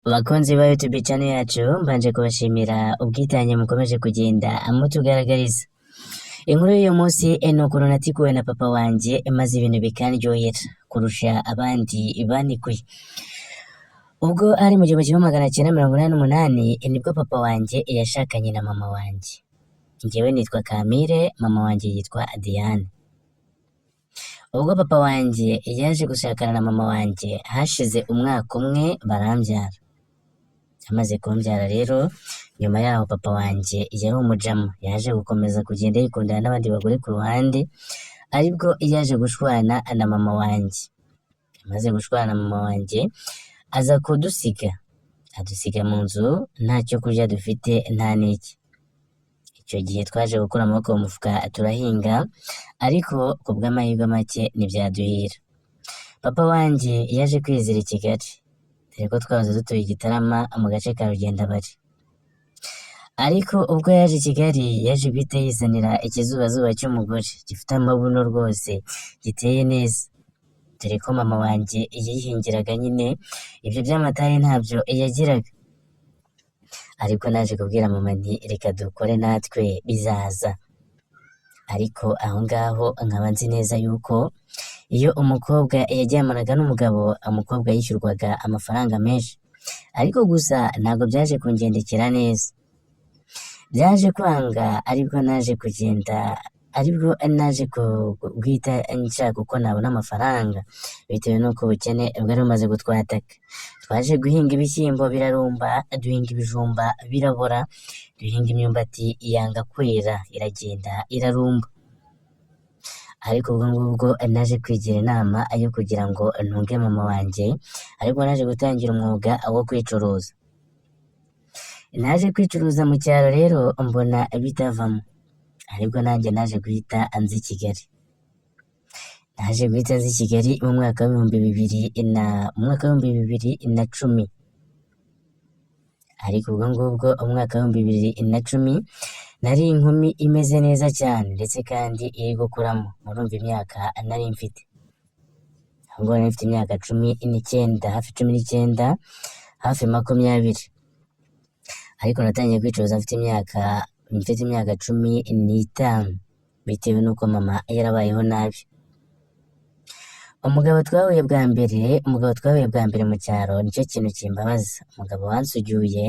Bakunzi ba YouTube channel yacu, mbanje kubashimira ubwitange mukomeje kugenda mutugaragariza. Inkuru y'uyu munsi ni ukuntu natikuwe na papa wanjye maze ibintu bikanryohera kurusha abandi banikuye. Ubwo ari mu 1988, nibwo papa wanjye yashakanye na mama wanjye. Njyewe nitwa Kamire, mama wanjye yitwa Diane. Ubwo papa wanjye yaje gushakana na mama wanjye, hashize umwaka umwe barambyara. Amaze kumbyara rero, nyuma yaho papa wanjye yari umujama, yaje gukomeza kugenda yikundana n'abandi bagore ku ruhande, aribwo yaje gushwana na mama wanjye. Amaze gushwana na mama wanjye, aza kudusiga, adusiga mu nzu nta cyo kurya dufite, nta n'iki. Icyo gihe twaje gukura amaboko mu mufuka turahinga, ariko ku bw'amahirwe make ntibyaduhira. Papa wanjye yaje kwizira i Kigali, dore ko twahoze dutuye i Gitarama mu gace ka Rugendabari. Ariko ubwo yaje i Kigali, yaje guhita yizanira ikizubazuba cy'umugore gifite amabuno rwose, giteye neza. Dore ko mama wanjye yihingiraga nyine, ibyo by'amataye ntabyo yagiraga. Ariko naje kubwira mama nti: "Reka dukore natwe bizaza." Ariko aho ngaho nkaba nzi neza yuko iyo umukobwa yaryamanaga n'umugabo, umukobwa yishyurwaga amafaranga menshi. Ariko gusa ntabwo byaje kungendekera neza. Byaje kwanga, aribwo naje kugenda, aribwo naje guhita nshaka uko nabona amafaranga bitewe n'uko ubukene bwari bumaze kutwataka. Twaje guhinga ibishyimbo birarumba, duhinga ibijumba birabora, duhinga imyumbati yanga kwera iragenda irarumba. Ariko ubwo ngubwo naje kwigira inama yo kugira ngo ntunge mama wanjye, ariko naje gutangira umwuga wo kwicuruza. Naje kwicuruza mu cyaro rero mbona bitavamo, aribwo nanjye naje guhita nza i Kigali. Naje guhita nza i Kigali mu mwaka w'ibihumbi bibiri na mu mwaka w'2010. Ariko ubwo ngubwo umwaka w'2010 nari inkumi imeze neza cyane, ndetse kandi iri gukuramo. Murumva imyaka nari mfite aho ngaho, nari mfite imyaka 19, hafi 19, hafi 20. Ariko natangiye kwicuruza mfite imyaka 15, bitewe n'uko mama yarabayeho nabi. Umugabo twahuye bwa mbere mu cyaro, nicyo kintu kimbabaza. Umugabo wansugiye,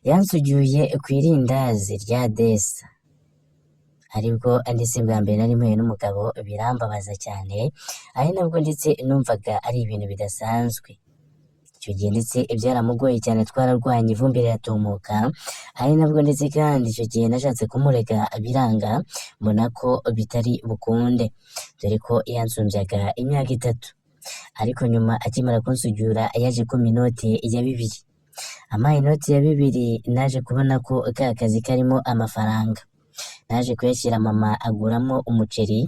yansugiye ku irindazi rya desa, aribwo ndetse bwa mbere nari mpuye n'umugabo, birambabaza cyane, ari nabwo ndetse numvaga ari ibintu bidasanzwe. Icyo gihe ndetse byaramugoye cyane, twararwanye ivumbi riratumuka, ari nabwo ndetse kandi icyo gihe nashatse kumurega biranga, mbona ko bitari bukunde, dore ko yansumbyaga imyaka 3. Ariko nyuma akimara kunsugura, yaje kumpa inoti ya 2000. Ampaye inoti ya 2000, naje kubona ko ka kazi karimo amafaranga. Naje kuyashyira mama, aguramo umuceri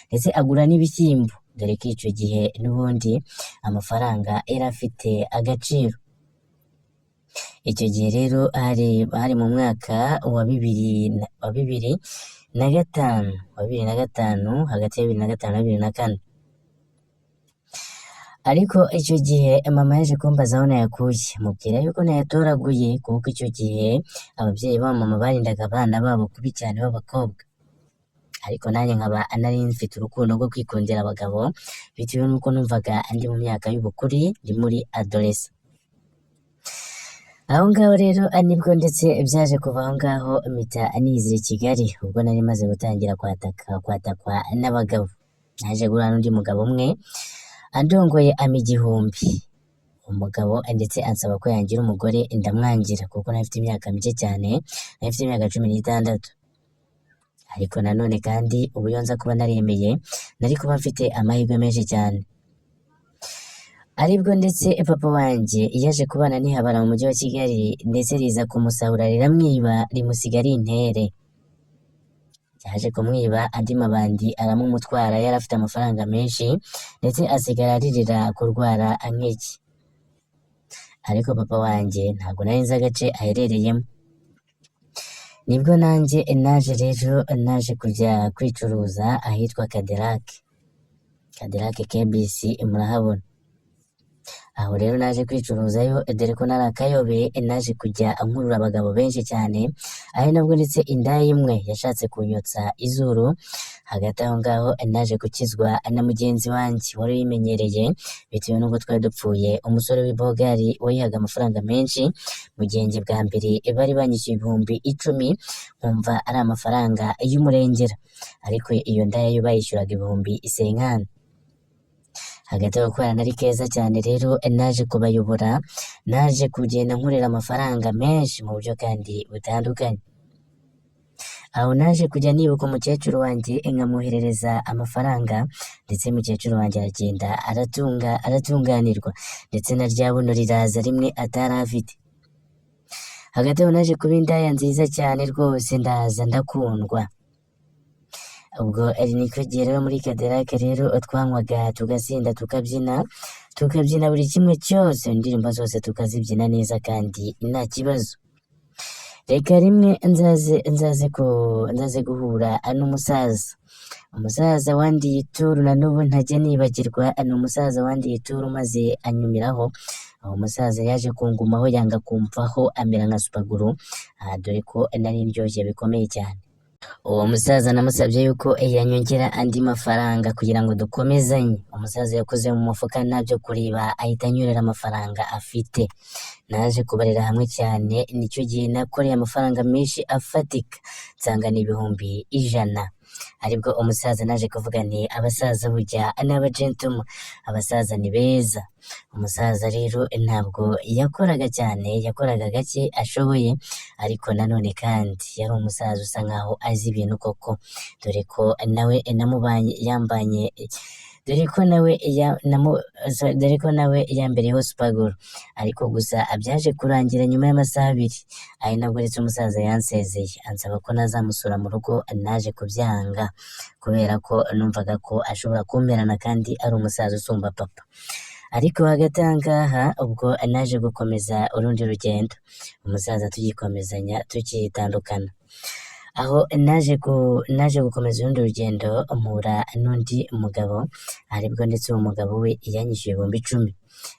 ndetse agura n'ibishyimbo, dore ko icyo gihe n'ubundi amafaranga yari afite agaciro. Icyo gihe rero hari mu mwaka wa 2005, wa 2005, hagati ya 2005 na 2004. Ariko icyo gihe mama yaje kumbaza aho nayakuye, mubwira yuko nayatoraguye, kuko icyo gihe ababyeyi ba mama barindaga abana babo kubi cyane b'abakobwa. Ariko nanjye nkaba nari mfite urukundo rwo kwikundira abagabo, bitewe n'uko numvaga ndi mu myaka y'ubukure, ndi muri adolescence. Aho ngaho rero nibwo ndetse byaje kuva aho ngaho mpita nizira i Kigali. Ubwo nari maze gutangira kwatakwa n'abagabo, naje guhura n'undi mugabo umwe andongoye, ampa 1000. Umugabo ndetse ansaba ko yangira umugore, ndamwangira kuko nari mfite imyaka mike cyane, nari mfite imyaka 16. Ariko nanone kandi ubu iyo nza kuba naremeye, nari kuba mfite amahirwe menshi cyane. Aribwo ndetse papa wanjye yaje kubana n'ihabara mu mujyi wa Kigali, ndetse riza kumusahura riramwiba, rimusiga ari intere. Yaje kumwiba andi mabandi aramumutwara, yari afite amafaranga menshi, ndetse asigara aririra kurwara nk'iki. Ariko papa wanjye ntabwo nari nzi agace aherereyemo. Nibwo nanjye naje rero naje kujya kwicuruza ahitwa Cadillac, Cadillac KBC murahabona. Aho rero naje kwicuruzayo, dore ko nari akayobe, naje kujya nkurura abagabo benshi cyane, ari nabwo ndetse indaya imwe yashatse kunyotsa izuru. Hagati aho ngaho naje gukizwa na mugenzi wanjye wari uyimenyereye, bitewe n'uko twari dupfuye umusore w'ibogari wayihaga amafaranga menshi, mu gihe njye bwa mbere bari banyishyuye 10,000, nkumva ari amafaranga y'umurengera, ariko iyo ndaya yo bayishyuraga 50,000. Hagati aho kubera nari keza cyane rero naje kubayobora, naje kugenda nkorera amafaranga menshi mu buryo kandi butandukanye. Aho naje kujya nibuka umukecuru wanjye nkamwoherereza amafaranga, ndetse umukecuru wanjye aragenda aratunga aratunganirwa, ndetse na rya buno riraza rimwe atari afite. Hagati aho naje kuba indaya nziza cyane rwose, ndaza ndakundwa. Ubwo ari niko gihe rero muri Cadillac rero twanywaga tugasinda tukabyina, tukabyina buri kimwe cyose, indirimbo zose tukazibyina neza kandi nta kibazo. Reka rimwe nzaze guhura n'umusaza, umusaza wandiye ituru na n'ubu ntajya nibagirwa, ni umusaza wandiye ituru maze anyumiraho. Uwo musaza yaje kungumaho yanga kumvaho amera nka super glue, dore ko nari ndyoshye bikomeye cyane. Uwo musaza namusabye yuko yanyongera andi mafaranga kugira ngo dukomezanye. Umusaza yakoze mu mufuka ntabyo kureba ahita anyurera amafaranga afite. Naje kubarira hamwe cyane, nicyo gihe nakoreye amafaranga menshi afatika, nsanga ni 100,000. Aribwo umusaza naje kuvuga nti abasaza burya ni aba gentleman, abasaza ni beza. Umusaza rero ntabwo yakoraga cyane, yakoraga gake ashoboye, ariko nanone kandi yari umusaza usa nkaho azi ibintu koko, dore ko nawe namubanye yambanye dore ko nawe ya, namu, dore ko nawe yambereyeho super glue, ariko gusa byaje kurangira nyuma y'amasaha 2, ari nabwo ndetse umusaza yansezeye ansaba ko nazamusura mu rugo. Naje kubyanga kubera ko numvaga ko ashobora kumperana kandi ari umusaza usumba papa. Ariko hagati aha ngaha ubwo naje gukomeza urundi rugendo, umusaza tugikomezanya tukitandukana. Aho naje gukomeza urundi rugendo mpura n'undi mugabo, aribwo ndetse uwo mugabo we yanyishyuye 10,000,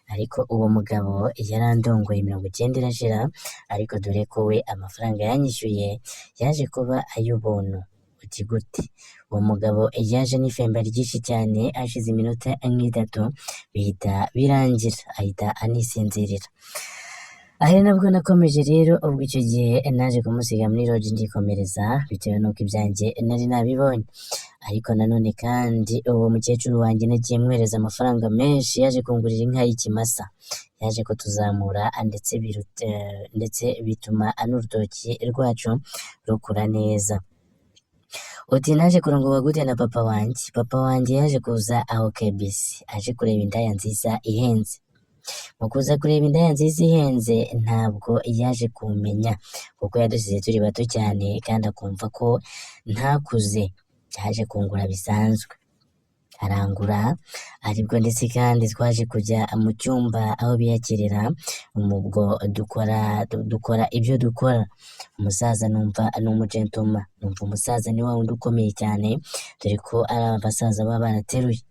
ariko uwo mugabo yarandongoye 90 irashira, ariko dore ko we amafaranga yanyishyuye yaje kuba ay'ubuntu. Uti gute? Uwo mugabo yaje n'ifemba ryinshi cyane, hashize iminota nk'itatu bihita birangira, ahita anisinzirira. Aho nabwo nakomeje rero, ubwo icyo gihe naje kumusiga muri lodge ndikomereza, bitewe n'uko ibyanjye nari nabibonye. Ariko nanone kandi uwo mukecuru wanjye nagiye mwohereza amafaranga menshi, yaje kungurira inka y'ikimasa, yaje kutuzamura ndetse ndetse bituma n'urutoki rwacu rukura neza. Uti naje kurongorwa gute na papa wanjye? Papa wanjye yaje kuza aho KBC aje kureba indaya nziza ihenze. Mu kuza kureba indaya nziza ihenze ntabwo yaje kumenya, kuko yadusize turi bato cyane kandi akumva ko ntakuze. Yaje kungura bisanzwe, arangura, aribwo ndetse kandi twaje kujya mu cyumba aho biyakirira, ubwo dukora ibyo dukora. Umusaza numva ni umu gentleman, numva umusaza ni wa wundi ukomeye cyane, dore ko ari abasaza baba barateruye.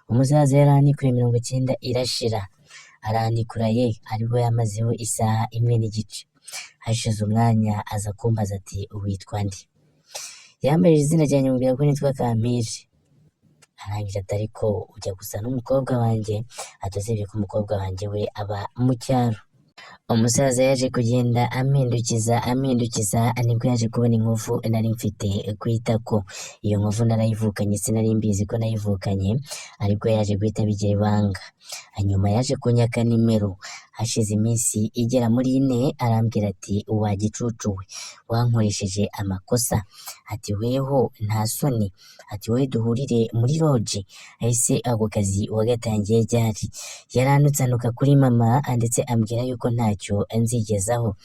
Umusaza yaranikuye 90 irashira, aranikura ye, aribwo yamazeho isaha 1 n'igice. Hashize umwanya aza kumbaza ati witwa nde? Yambajije izina ryanjye mubwira ko nitwa Kampire. Arangije ati ariko ujya gusa n'umukobwa wanjye, ati usibye ko umukobwa wanjye we aba mu cyaro. Umusaza yaje kugenda ampindukiza ampindukiza, nibwo yaje kubona inkovu nari mfite ku itako. Iyo nkovu narayivukanye, sinari mbizi ko nayivukanye, aribwo yaje guhita bigira ibanga. Hanyuma yaje kunyaka nimero, hashize iminsi igera muri 4 arambwira ati wa gicucu we, wankoresheje amakosa, ati weho nta soni, ati wowe duhurire muri lodge, ese ako kazi wagatangiye ryari? Yarantutse anuka kuri mama, ndetse ambwira yuko ntacyo nzigezaho.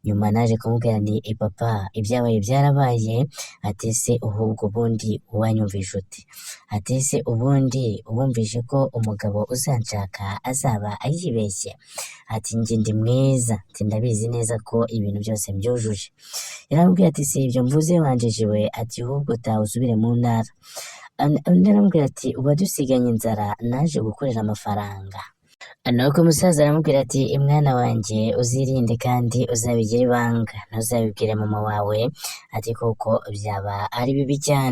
Nyuma naje kumubwira nti papa ibyabaye byarabaye, ati ese ahubwo ubundi wanyumvisha ute? Ati ese ubundi wumvishe ko umugabo uzanshaka azaba yibeshye? Ati njye ndi mwiza, ati ndabizi neza ko ibintu byose mbyujuje. Yarambwiye ati si ibyo mvuze wanjijiwe, ati ahubwo taha usubire mu ntara. Undi aramubwira ati wadusiganye inzara, naje gukorera amafaranga. Nuko umusaza aramubwira ati mwana wanjye, uzirinde kandi uzabigire ibanga, ntuzabibwire mama wawe, ati kuko byaba ari bibi cyane.